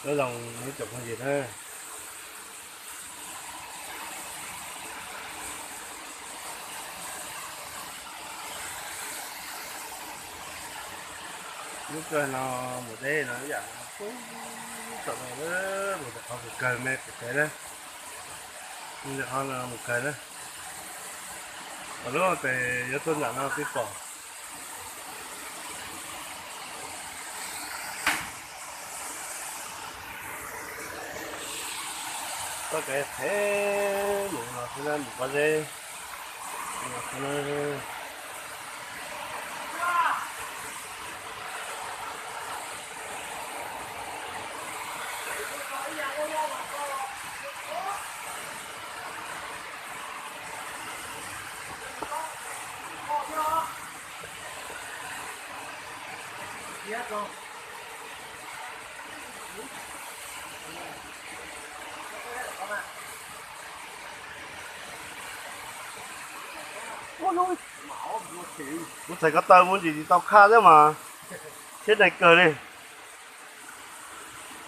Nyob zoo ib tsoom phooj ywg na. Lub caij no mus deb no ib yam no, tom no mus rau qhov mus kawg me pem tsev na, mus rau qhov no mus kawg na. Tom lub tes yuav tuaj nram no twb pom. Txoj kev phem mus no xwb na, mus pob zeb no xwb na. Kuv txhais ko taw mus ntsis tsis tau khaj thiab mas, siab dai kawg li.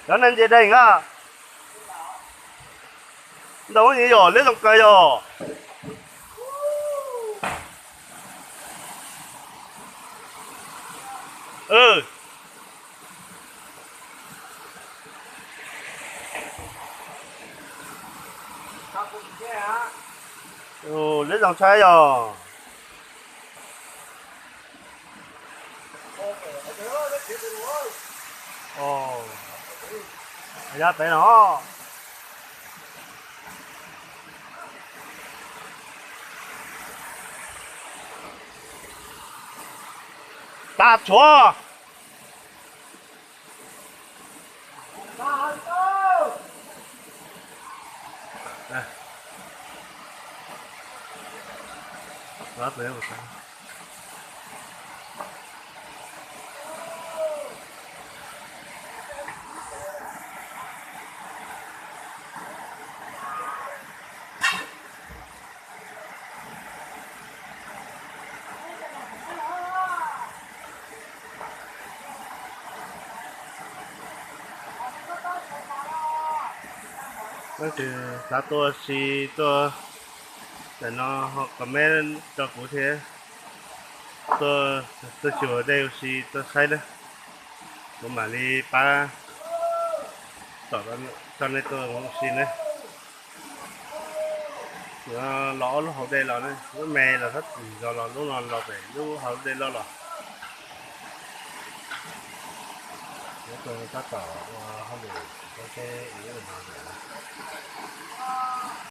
Cov neeg nce dej a, ntau yom, liab zoo kawg yom. Liab zoo saib yog. Yav pem no. Tas tshuav. Leej twg xav tuaj si tuaj, tam no ho comment rau kuv thiab, tuaj, tuaj xyuas dej ua si tuaj saib na, kuv mam li pab tom rau nej tuaj ua si na. Los ob lub hauv dej los, lub me los sab tim zos los, lub no los pem lub hauv dej loj los. Tab tom ua hauj lwm ua ke.